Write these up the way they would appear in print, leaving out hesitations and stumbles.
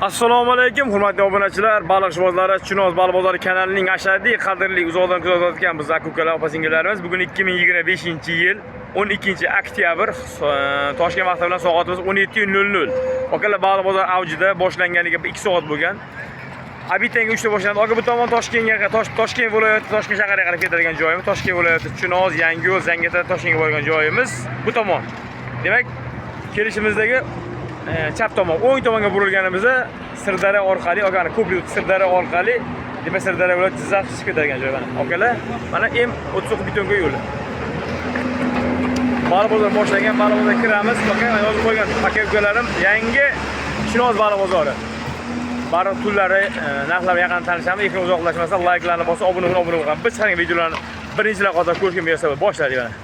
Assalomu alaykum, hurmatli obunachilar, baliq ishbozlari, Chinoz baliq bozori kanalining ashaddiy qadrli uzoqdan kuzatayotgan biz aka-ukalar, opa-singillarimiz. Bugun 2025-yil 12 oktyabr, Toshkent vaqti bilan soatimiz 17:00. Akalar, baliq bozor avjida, boshlanganiga 2 soat bo'lgan. Обед dan 3 ta boshlandi. Aka, bu tomon Toshkentga, Toshkent viloyati, Toshkent shahariga qarab ketadigan joyimiz. Toshkent viloyati, Chinoz, Yangiyo'l, Zangiota, Toshkentga borgan joyimiz bu tomon. Demak, kelishimizdagi chap tomon, o'ng tomonga burilganimizda Sirdaryo orqali, akani ko'prik Sirdaryo orqali, demak, Sirdaryo viloyati, Jizzax chiqib ketadigan joy mana. Akalar, mana M39 betonka yo'li. Baliq bozor boshlangan, baliq bozorga kiramiz. Aka, mana yozib qo'ygan aka ukalarim, yangi Chinoz baliq bozori. Baliq turlari, narxlar yaqin tanishamiz. Ekran uzoqlashmasdan layklarni bosib, obuna bo'lib, obuna bo'lgan. Biz chiqargan videolarni birinchilar qatorida ko'rishga muyassar bo'lib boshladik mana.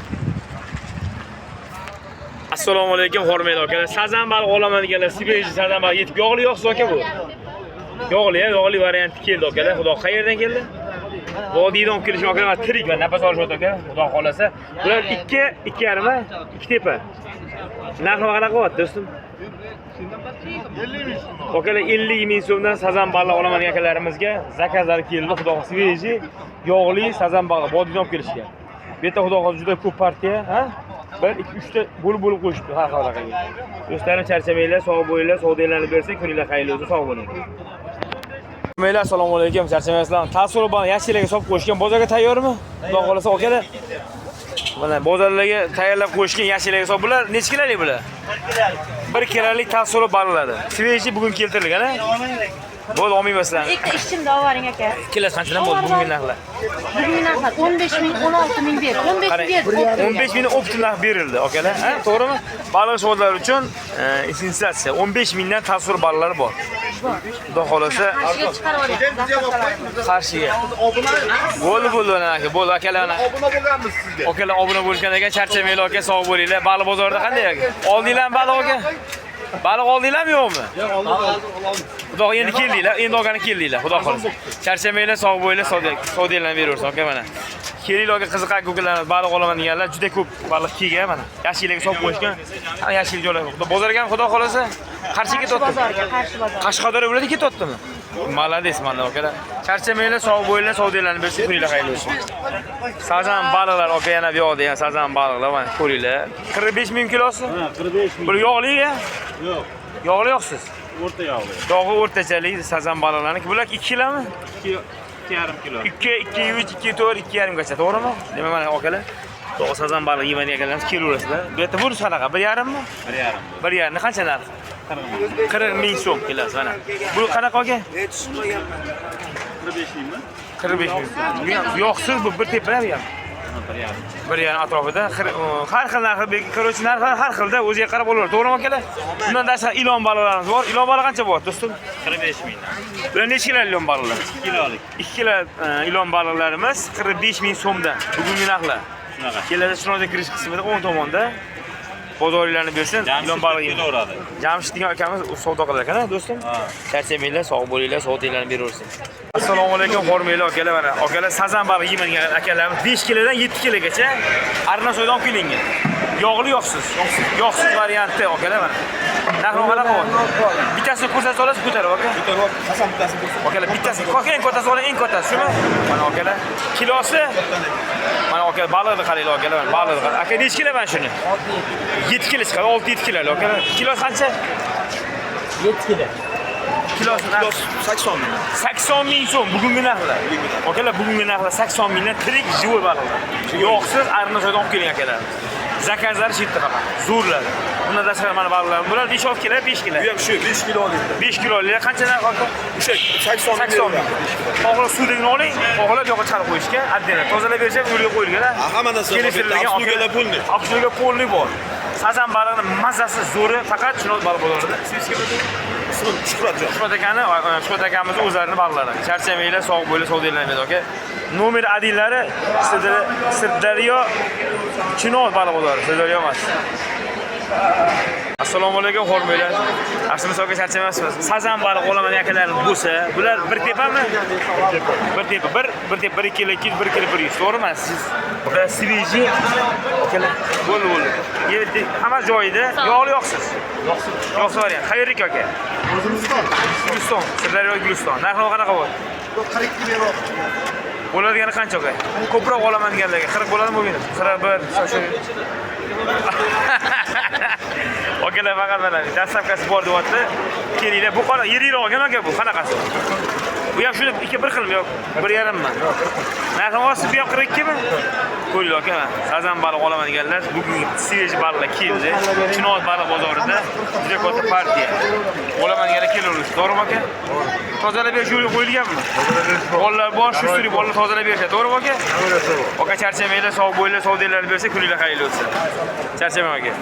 Assalomu alaykum, hurmatli akalar. Sazan baliq olaman deganlar, свежий sazan baliq yetib, yog'li yo'qsiz aka bu. Yog'li, yog'li varianti keldi akalar. Xudo qayerdan keldi? Vodiydan olib kelishgan akalar, mana tirik va nafas olishyapti aka. Xudo xolasa. Bular 2, 2,5, 2 tepa. Narxi qanaqa bo'lyapti, do'stim? Akalar, 50 ming so'mdan sazan baliq olaman degan akalarimizga zakazlar keldi. Xudo xohlasa, свежий, yog'li sazan baliq vodiydan olib kelishgan. Bu yerda xudo xohlasa juda ko'p partiya, ha? 1, 2, 3 ta bo'lib bo'lib qo'yishibdi har xil raqamga. Do'stlarim, charchamanglar, sog' bo'linglar, savdolarni bersak, kuninglar xayrli bo'lsin, sog' bo'ling. Mayli, assalomu alaykum, charchamayapsizlarmi? Tasvir bilan yashillarga solib qo'yishgan, bozorga tayyormi? Xudo xohlasa, akalar. Mana bozorlarga tayyorlab qo'yishgan yashillarga solib, bular necha kilolik bular? 1 kilolik tasvir baliqlari. Свежий, bugun keltirilgan, ha? Bo'ldi, olmayman sizlarni. Ikkita ishchimni olvoring, aka. Kilosi qanchadan bo'ldi bugungi narxlar? Bugungi narxlar 15 ming, 16 ming ber. 15 Qarang, ming ber. 15 ming оптом narx berildi, akalar. Ha, to'g'rimi? Baliq ishbozlar uchun sensatsiya. 15 mingdan tasvir baliqlari bor. Xudo xolasa. Qarshiga chiqarib olyapmiz. Qarshiga. Bo'ldi, bo'ldi, mana aka, bo'ldi akalar, mana. Obuna bo'lganmiz sizga. Akalar obuna bo'lishgan ekan, charchamanglar aka, sog' bo'linglar. Baliq bozorida qanday aka? Oldinglarmi baliq aka? Baliq oldinglarmi yo'qmi? Yo'q, oldim. Xudo endi keldinglar, endi olgani keldinglar. Xudo xohlasa. Charchamanglar, sog' bo'linglar, savdo savdolarni beraversin aka mana. Kelinglar aka, qiziq aka ukalarimiz baliq olaman deganlar juda ko'p baliq kelgan mana. Yashillarga solib qo'yishgan. Hamma yashil joylar. Xudo bozorga ham xudo xohlasa Qarshiga Qarshi ketyapti. bozorga, Qarshi bozor. Qashqadaryo viloyatiga ketyaptimi? Молодец mana akalar. Charchamanglar, sog' bo'linglar, savdolarni bersin, kuninglar xayrli bo'lsin. Sazan baliqlar aka, yana bu yoqda ham sazan baliqlar mana, ko'ringlar. 45 ming kilosi. Ha, 45 ming. Bu yog'li ya? Yo'q, Yog'li yo'qsiz. o'rta yog'li. Yog'i o'rtachalik sazan baliqlarniki. Bular 2 kilomi? 2, 2,5 kilo. 2, 2, 3, 2, 4, 2,5 gacha, to'g'rimi? Demak, mana akalar, to'g'ri sazan baliq yemaydigan akalarimiz kelaverasizlar. Bu yerda bunisi qanaqa? 1,5 mi? 1,5. 1,5 qancha narxi? 40 ming so'm kilosi mana. Bu qanaqa aka? 45 mingmi? 45 ming. Yo'qsiz, bu bir tepa ham. Ha, 1,5. 1,5 atrofida har xil narxi, короче, narxlar har xilda, o'ziga qarab olaveradi. To'g'rimi akalar? Bundan tashqari ilon baliqlarimiz bor. Ilon baliq qancha bo'lyapti, do'stim? 45 mingdan. Bular necha kilo ilon baliqlar? 2 kilolik. 2 kilo ilon baliqlarimiz 45 ming so'mdan bugungi narxlar. Shunaqa. Keladi Chinozga kirish qismida o'ng tomonda bozoringlarni bersin. Ilon baliq kelaveradi. Jamshid degan akamiz savdo qilar ekan, do'stim. Ha. Charchamanglar, sog' bo'linglar, savdolarni beraversin. Assalomu alaykum, hurmatli akalar, mana. Akalar, sazan baliq yemaydigan akalarimiz 5 kilodan 7 kilogacha Arnasoydan olib kelingan. Yog'li yo'qsiz. Yog'siz varianti akalar mana. Narxi qanaqa bo'lyapti? Bittasini ko'rsatsa olasiz, ko'tarib aka. Ko'tarib, Hasan bittasini ko'rsat. Akalar, bittasi eng kattasi oling, eng kattasi shumi? Mana akalar, kilosi mana akalar, baliqni qaranglar akalar, mana baliqni qarang. Aka, necha kilo mana shuni? 7 kilo chiqadi, 6-7 kilo akalar. Kilosi qancha? 7 kilo. Kilosi narxi Kilosi 80 ming. 80 ming so'm bugungi narxlar. Akalar, bugungi narxlar 80 mingdan tirik живой baliqlar. Yo'qsiz, Arnasoydan olib keling akalar. Zakazlari shu yerda faqat. Zo'rlar. Bundan tashqari mana baliqlar. Bular 5-6 kilo, 5 kilo. Bu ham shu 5 kilolik. 5 kilolik qancha narx aka? O'sha 80 ming. 80 ming. Xohlab suvdagini oling, xohlab yoqqa chiqarib qo'yishga, отдельно. Tozalab berishadi, yo'lga qo'yilgan. Ha, hamma narsa bor. Kelishtirilgan. Обслуга lar полный. Обслуга полный bor. Sazan balig'ini mazasi zo'ri faqat Chinoz baliq bozorida. Ismingiz kim edi? Ismim Shuhratjon. Shuhrat akani, Shuhrat akamizni o'zlarini baliqlari. Charchamanglar, sog' bo'linglar, savdolarni aka. Nomer adillari Sirdaryo Chinoz baliq bozori, Sirdaryo emas. Assalomu alaykum, xormanglar. Yaxshimisiz aka, charchamasmiz. Sazan baliq olaman akalarim bo'lsa, bular bir tepami? Bir tepa, bir tepa 1 kilo 200, 1 kilo 100, to'g'rimi? Siz bular свежий akalar. Bo'ldi, bo'ldi. Yetti, hamma joyida, yog'li yoqsiz. Yoqsiz variant. Qayerlik aka? O'zimizdan. Guliston, Sirdaryo Guliston. Narxi qanaqa bo'ldi? 42 beryapti. Bo'ladigani qancha aka? Ko'proq olaman deganlarga 40 bo'ladimi, bo'lmaydimi? 41, shu. Akalar faqat mana dastavkasi bor deyapti. Kelinglar, bu qanaqa yiriroq olgan aka bu qanaqasi? Bu ham shuni ikki bir xilmi yo'q? Bir yarimmi? Narxi osi bu ham 42 mi? Ko'ringlar aka, sazan baliq olaman deganlar bugun свежий baliqlar keldi. Chinoz baliq bozorida juda katta partiya. Olaman deganlar kelaveradi. To'g'rimi aka? Tozalab berish yo'lga qo'yilganmi? Bolalar bor, shu surib bolalar tozalab berishadi. To'g'rimi aka? Aka charchamanglar, sog' bo'linglar, savdolarni bersa kuninglar xayrli o'tsin. Charchamang aka.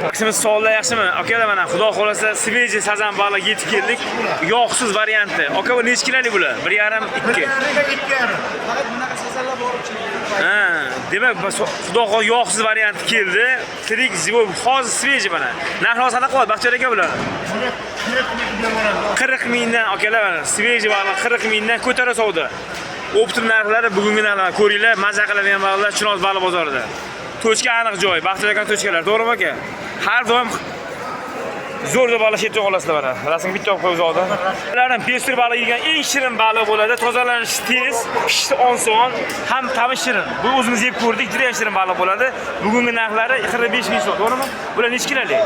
Yaxshimi, sog'lar yaxshimi? Akalar mana xudo xolasa свежий sazan baliq yetib keldik. Yog'siz varianti. Aka bu necha kilolik bular? 1.5, 2. Faqat bunaqa sazanlar bor. Ha, demak, xudo xohlasa yog'siz varianti keldi. Tirik, живой, hozir свежий mana. Narxi hozir qanaqa bo'ladi Baxtiyor aka bular? 40 mingdan akalar mana свежий baliq 40 mingdan ko'tara savdo. Оптом narxlari bugungi narxlar ko'ringlar, maza qiladigan baliqlar Chinoz baliq bozorida. Tochka aniq joy, Baxtiyor aka tochkalar, to'g'rimi aka? Har doim zo'r zo'r baliq yetib olasizlar mana. Rasmga bitta olib qo'yib uzoqdan. Ularning пёстрый baliq yegan eng shirin baliq bo'ladi. Tozalanishi tez, pishishi oson, ham ta'mi shirin. Bu o'zimiz yeb ko'rdik, juda ham shirin baliq bo'ladi. Bugungi narxlari 45 ming so'm, to'g'rimi? Bular necha kilolik?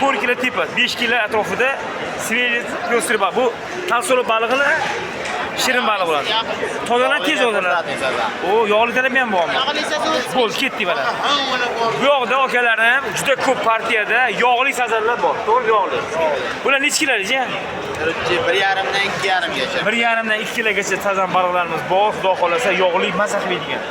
4 kilo tepa, 5 kilo atrofida свежий пёстрый baliq. Bu толстолоб balig'ini shirin baliq bo'ladi. Tozalanib tez tozalanadi. O, yog'li tarafi ham bormi? Bo'ldi, ketdik mana. Bu yoqda akalarim juda ko'p partiyada yog'li sazanlar bor. To'g'ri, yog'li. Bular necha kilolik, jiyan? 1.5dan 2.5gacha. 1.5dan 2 kilogacha sazan baliqlarimiz bor. Xudo xolasa yog'li maza qilmaydigan.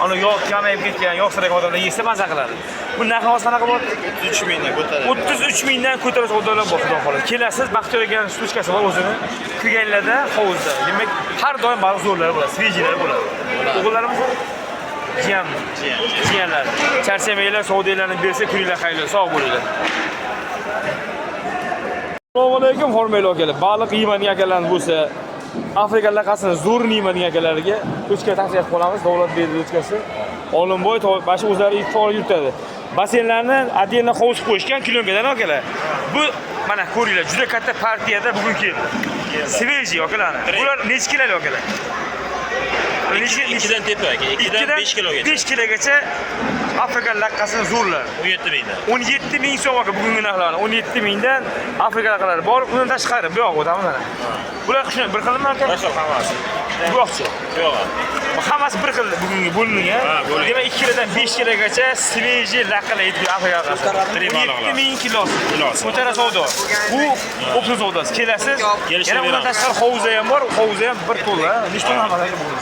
Ana yog' kamayib ketgan, yog' siragan odamlar yesa maza qiladi. Bu narxi hozir qanaqa bo'ladi? 33 mingdan ko'taradi. 33 mingdan ko'tarib savdolar bor, xudo xohlasa. Kelasiz, Baxtiyor aka stuchkasi bor o'zini. Kirganlarda hovuzda. Demak, har doim baliq zo'rlari bo'ladi, свежий lari bo'ladi. O'g'illarimiz jiyanmi? Jiyanlar. Charchamanglar, savdolarni bersa kuninglar xayrli, sog' bo'linglar. Assalomu alaykum, hurmatli akalar. Baliq yeyman akalarimiz bo'lsa, Afrika laqasini zo'rini yeyman akalarga tochka tavsiya qilib qolamiz. Davlat berdi tochkasi. Olimboy mana shu o'zlari faol yuritadi. Basseynlarni отдельно hovuz qo'yishgan kilonkadan akalar. Bu mana ko'ringlar, juda katta partiyada bugun keldi. Свежий akalarni. Bular necha kilolik akalar? Ikkidan tepa aka, 2dan 5 kilogacha. 5 kilogacha Afrika laqqasini zo'rlari. 17 mingdan. 17 ming so'm aka bugungi narxlarni. 17 mingdan Afrika laqalari bor, undan tashqari bu yoq o'tamiz mana. Bular shuni bir xilmi aka? Bir xil hammasi. Bu yoqchi. Yo'q. Hammasi bir xil bugungi bo'lingan. Ha, bo'lingan. Demak 2 kilodan 5 kilogacha свежий laqalar yetib Afrika laqasi. Tirik baliqlar. 17 ming kilosi. Kilosi. Ko'tara savdo. Bu оптом savdosi. Kelasiz. Kelishib Yana undan beramiz. tashqari hovuzda ham bor, hovuzda ham 1 tonna. Nechta tonna aka bugun?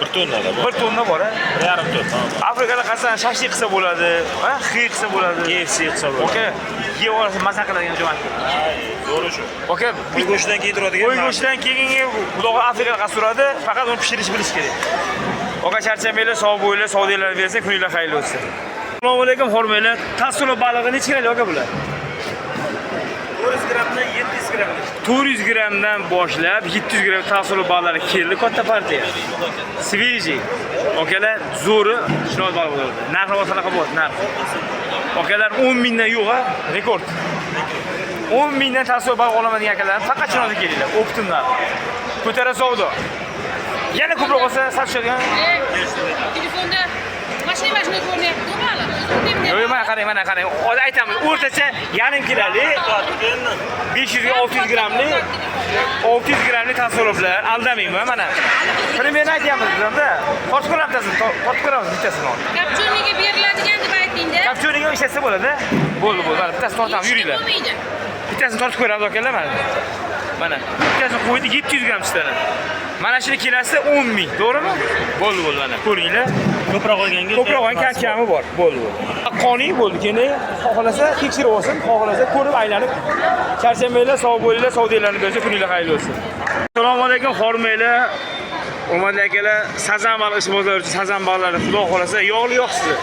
1 tonnada bor. 1 tonna bor, ha? 1.5 tonna. Afrikada qasam shashlik qilsa bo'ladi, ha? Xi qilsa bo'ladi. KFC qilsa bo'ladi. Aka, yeb olasiz, maza qiladigan joy. To'g'ri shu. Aka, Qo'y go'shtidan keyin turadigan. Qo'y go'shtidan keyingi xudoga Afrika suradi, faqat uni pishirish bilish kerak. Aka charchamanglar, sog' bo'linglar, savdolar bersa kuninglar xayrli o'tsin. Assalomu alaykum, hurmatli. Tasula balig'i necha kilo aka bular? 400 grammdan 700 grammgacha. 400 grammdan boshlab 700 gramm tasula baliqlari keldi, katta partiya. Свежий. Akalar, zo'ri Chinoz baliq bo'ladi. Narxi hozir qanaqa bo'ladi? Narx. Akalar 10 mingdan yo'q, ha? Rekord. 10 mingdan tasula baliq olaman degan akalar faqat Chinozga kelinglar. Оптом narxi. Ko'tara savdo. Yana ko'proq olsa sotishadigan. Telefonda mashina ko'rinyapti, baliq. O'zim Yo'q, yo'q, mana qarang, mana qarang. Hozir aytamiz, o'rtacha yarim kilolik 500 ga 600 grammlik 600 grammlik tasarruflar aldamayman mana. Примерно aytyapmiz bizlarda. Tortib ko'ramiz bittasini, tortib ko'ramiz bittasini. Копчёный ga beriladigan deb aytingda. Копчёный ga ishlatsa bo'ladi. Bo'ldi, bo'ldi. Mana bittasini tortamiz, yuringlar. Bo'lmaydi. Bittasini tortib ko'ramiz akalar mana. Mana bittasini qo'ydik 700 gramm chiqadi. Mana shuni kilasi 10 ming, to'g'rimi? Bo'ldi, bo'ldi mana. Ko'ringlar. Ko'proq olganga Ko'proq olgan kami bor. Bo'ldi, bo'ldi. Qoniy bo'ldi. Keyin xohlasa tekshirib olsin, xohlasa ko'rib aylanib. Charchamanglar, sog' bo'linglar, savdolarni bersa kuninglar xayrli bo'lsin. Assalomu alaykum, hormanglar. Hurmatli akalar, sazan baliq ishqibozlari uchun sazan baliqlari, xudo xolasa, yog'li yog'siz.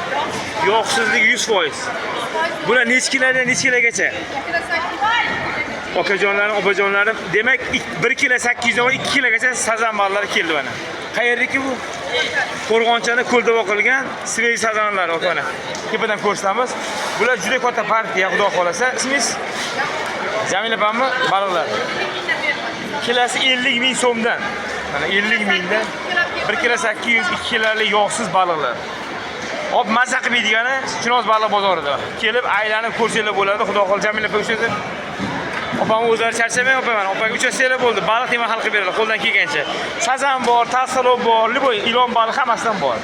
Yog'sizlik 100%. Bular necha kilodan necha kilogacha? Okajonlarim, opajonlarim, demak 1 kilo 800 dan 2 kilogacha sazan baliqlari keldi mana. Qayerdiki bu? Qo'rg'onchani ko'lda boqilgan свежий sazanlar, aka mana. Tepadan ko'rsatamiz. Bular juda katta partiya, xudo xolasa. Ismingiz? Jamila opammi? Baliqlar. Kilosi 50 ming so'mdan. Mana 50 mingdan 1 kilo 800, 2 kiloli yog'siz baliqlar. Hop, maza qilib yeydigani Chinoz baliq bozorida. Kelib aylanib ko'rsanglar bo'ladi. Xudo xohlasa, Jamila opa o'sha opam o'zlari charchamang, opa, mana opaga uchrashsanglar bo'ldi. Baliq tema hal qilib beradi qo'ldan kelgancha. Sazan bor, tassalov bor, любой ilon baliq hammasidan bor.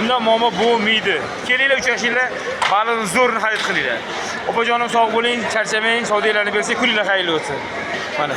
Undan muammo bo'lmaydi. Kelinglar, uchrashinglar, baliqni zo'rini xarid qilinglar. Opajonim, sog' bo'ling, charchamang, savdolarni bersak, kuninglar xayrli o'tsin. Mana.